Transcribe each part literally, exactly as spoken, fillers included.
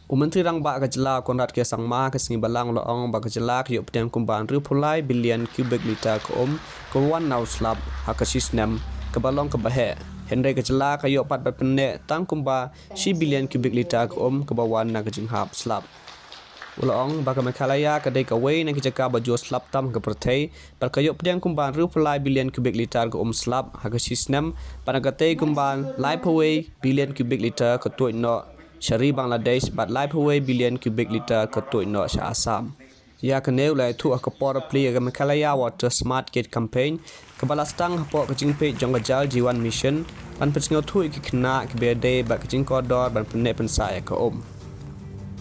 U Myntri Rangbah ka jylla Conrad K Sangma ha ka sngi Balang u la ong ba ka jylla ka ïoh pdiang kumba hynriew phew lai billion cubic litre ka um kaba wan na u slap ha ka shi snem, kaba long kaba heh. Hynrei ka jylla ka ïoh pat ban pynneh tang kumba shi billion cubic litre ka um kaba wan na ka jinghap slap. U la ong ba ka Meghalaya ka dei kawei na ki jaka ba jur slap tam ha ka pyrthei, bad ka ïoh pdiang kumba hynriew phew lai billion cubic litre ka um slap ha ka shi snem, bad na katei kumba lai phew wei billion cubic litre ka tuid noh sha ri Bangladesh, bad lai phew wei billion cubic litre ka tuid noh sha Assam. Ïa kane u la ïathuh ha ka por plie ïa ka Meghalaya Water Smart Gate Campaign, kaba la sdang hapoh ka jingpeit jong ka Jal Jeevan Mission, ban pynsngewthuh ïa ki khynnah kiba ïadei bad ka jingkordor ban pynneh pynsah ïa ka um.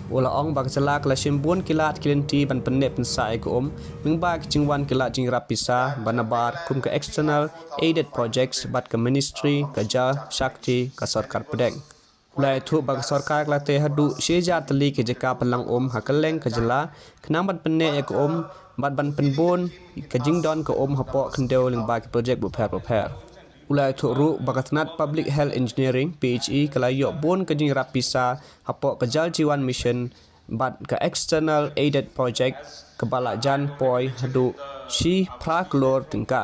U la ong ba ka jylla ka la shim bun ki lad ki lynti ban pynneh pynsah ïa ka um, lyngba ki jingwan ki lad jingïarap pisa ba nabar kum ka External Aided Projects bad ka Ministry ka Jal Shakti ka Sorkar Pdeng. U la ïathuh ba ka sorkar ka la tei haduh shi hajar tylli ki jaka pynlang um ha kylleng ka jylla, khnang ban pynneh ïa ka um, bad ban pynbun ka jingdon ka um hapoh khyndew lyngba ki project bapher bapher. U la ïathuh ruh ba ka tnat Public Health Engineering, P H E, ka la ïoh bun ka jingïarap pisa hapoh ka Jal Jeevan Mission bad ka External Aided Project, kaba la jan poi haduh shi phra klur tyngka.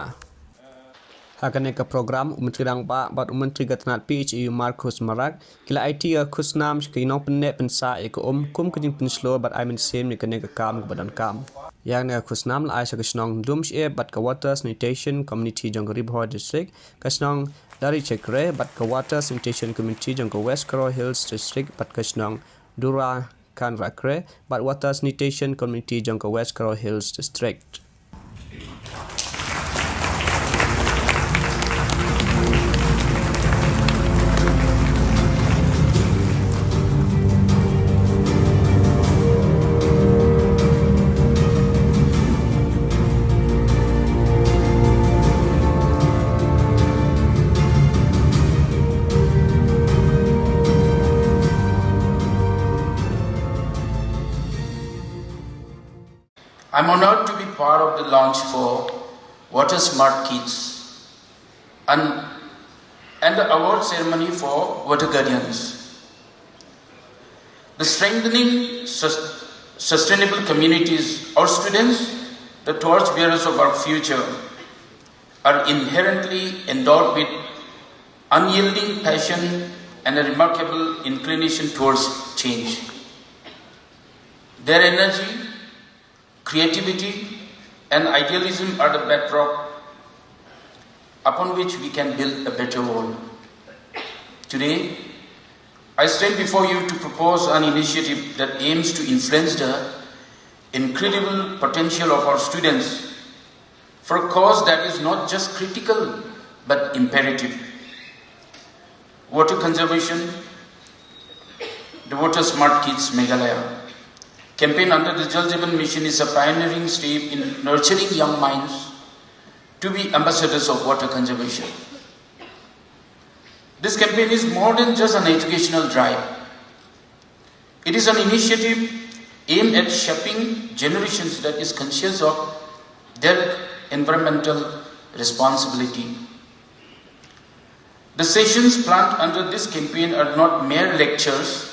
Ha kane ka program, u Myntri Rangbah bad u Myntri ka tnat P H E u Marcuise Marak, ki la aiti ïa ka khusnam sha ki nongpynneh pynsah ïa ka um kum ka jingpynshlur bad ai mynsiem ïa kane ka kam kaba donkam. Ïa kane ka khusnam la ai sha ka shnong Lumshyiap bad ka Water Sanitation Committee jong ka Ri Bhoi District, ka shnong Darichakre bad ka Water Sanitation Committee jong ka West Garo Hills District, bad ka shnong Dura Khan Rakre bad Water Sanitation Committee jong ka West Garo Hills District. I'm honored to be part of the launch for Water Smart Kids and, and the award ceremony for Water Guardians. The strengthening sus- sustainable communities, our students, the torch bearers of our future, are inherently endowed with unyielding passion and a remarkable inclination towards change. Their energy, creativity, and idealism are the bedrock upon which we can build a better world. Today, I stand before you to propose an initiative that aims to influence the incredible potential of our students for a cause that is not just critical but imperative. Water conservation, the Water Smart Kids Meghalaya campaign under the Jal Jeevan Mission is a pioneering step in nurturing young minds to be ambassadors of water conservation. This campaign is more than just an educational drive. It is an initiative aimed at shaping generations that is conscious of their environmental responsibility. The sessions planned under this campaign are not mere lectures,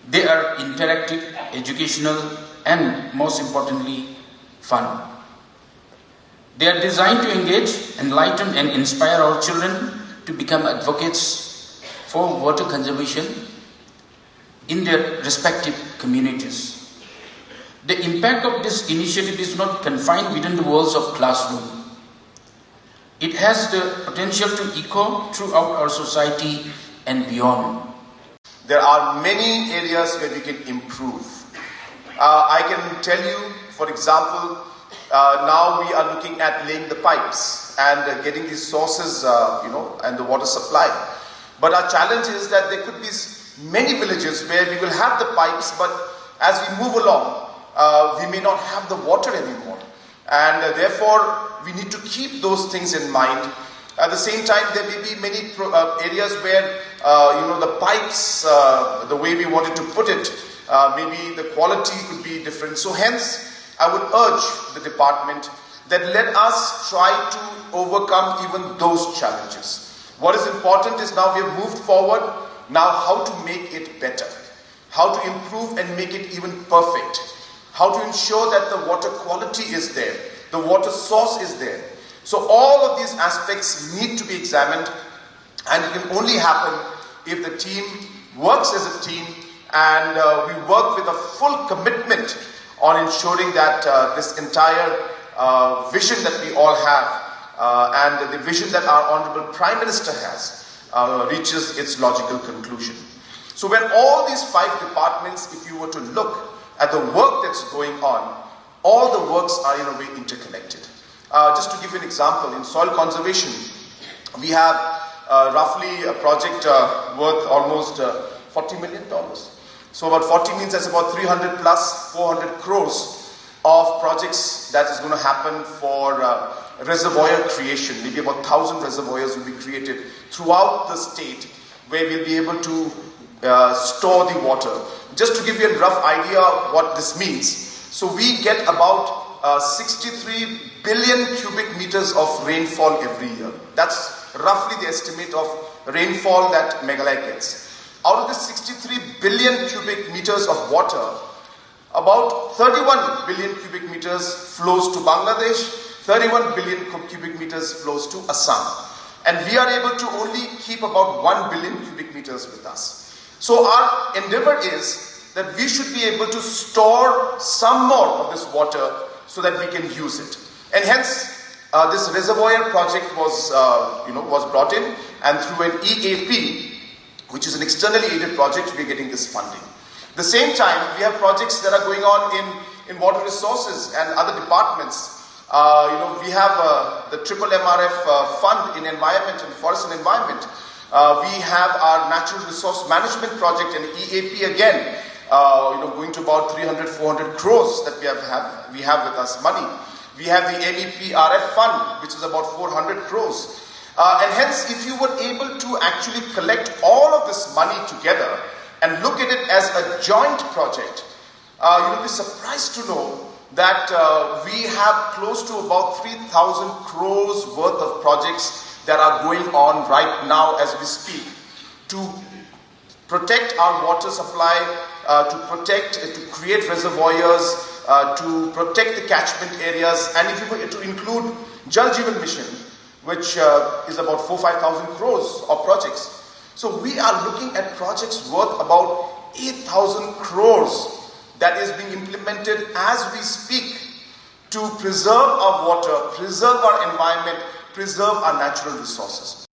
they are interactive, educational, and most importantly, fun. They are designed to engage, enlighten, and inspire our children to become advocates for water conservation in their respective communities. The impact of this initiative is not confined within the walls of classroom. It has the potential to echo throughout our society and beyond. There are many areas where we can improve. Uh, I can tell you, for example, uh, now we are looking at laying the pipes and uh, getting these sources, uh, you know, and the water supply. But our challenge is that there could be s- many villages where we will have the pipes, but as we move along, uh, we may not have the water anymore. And uh, therefore, we need to keep those things in mind. At the same time, there may be many pro- uh, areas where, uh, you know, the pipes, uh, the way we wanted to put it, uh, maybe the quality could be different. So hence, I would urge the department that let us try to overcome even those challenges. What is important is now we have moved forward. Now, how to make it better? how to improve and make it even perfect, how to ensure that the water quality is there, the water source is there. So all of these aspects need to be examined, and it can only happen if the team works as a team, and uh, we work with a full commitment on ensuring that uh, this entire uh, vision that we all have uh, and the vision that our Honorable Prime Minister has uh, reaches its logical conclusion. So when all these five departments, if you were to look at the work that's going on, all the works are in a way interconnected. Uh, just to give you an example, in soil conservation, we have uh, roughly a project uh, worth almost uh, forty million dollars. So about forty means that's about three hundred plus four hundred crores of projects that is going to happen for uh, reservoir creation. Maybe about thousand reservoirs will be created throughout the state, where we'll be able to uh, store the water. Just to give you a rough idea what this means, so we get about uh, sixty-three billion cubic meters of rainfall every year. That's roughly the estimate of rainfall that Meghalaya gets. Out of the sixty-three billion cubic meters of water, about thirty-one billion cubic meters flows to Bangladesh, thirty-one billion cu- cubic meters flows to Assam. And we are able to only keep about one billion cubic meters with us. So our endeavor is that we should be able to store some more of this water so that we can use it. And hence, uh, this reservoir project was, uh, you know, was brought in, and through an E A P, which is an externally aided project, we're getting this funding. The same time, we have projects that are going on in, in water resources and other departments. Uh, you know, we have uh, the triple M R F uh, fund in environment and forest and environment. Uh, we have our natural resource management project and E A P again. Uh, you know, going to about three hundred, four hundred crores that we have, have we have with us money. We have the N E P R F fund, which is about four hundred crores. Uh, and hence, if you were able to actually collect all of this money together and look at it as a joint project, uh, you'll be surprised to know that uh, we have close to about three thousand crores worth of projects that are going on right now as we speak to protect our water supply, uh, to protect, uh, to create reservoirs, uh, to protect the catchment areas, and if you were to include Jal Jeevan Mission, which uh, is about four, five thousand crores of projects. So we are looking at projects worth about eight thousand crores that is being implemented as we speak to preserve our water, preserve our environment, preserve our natural resources.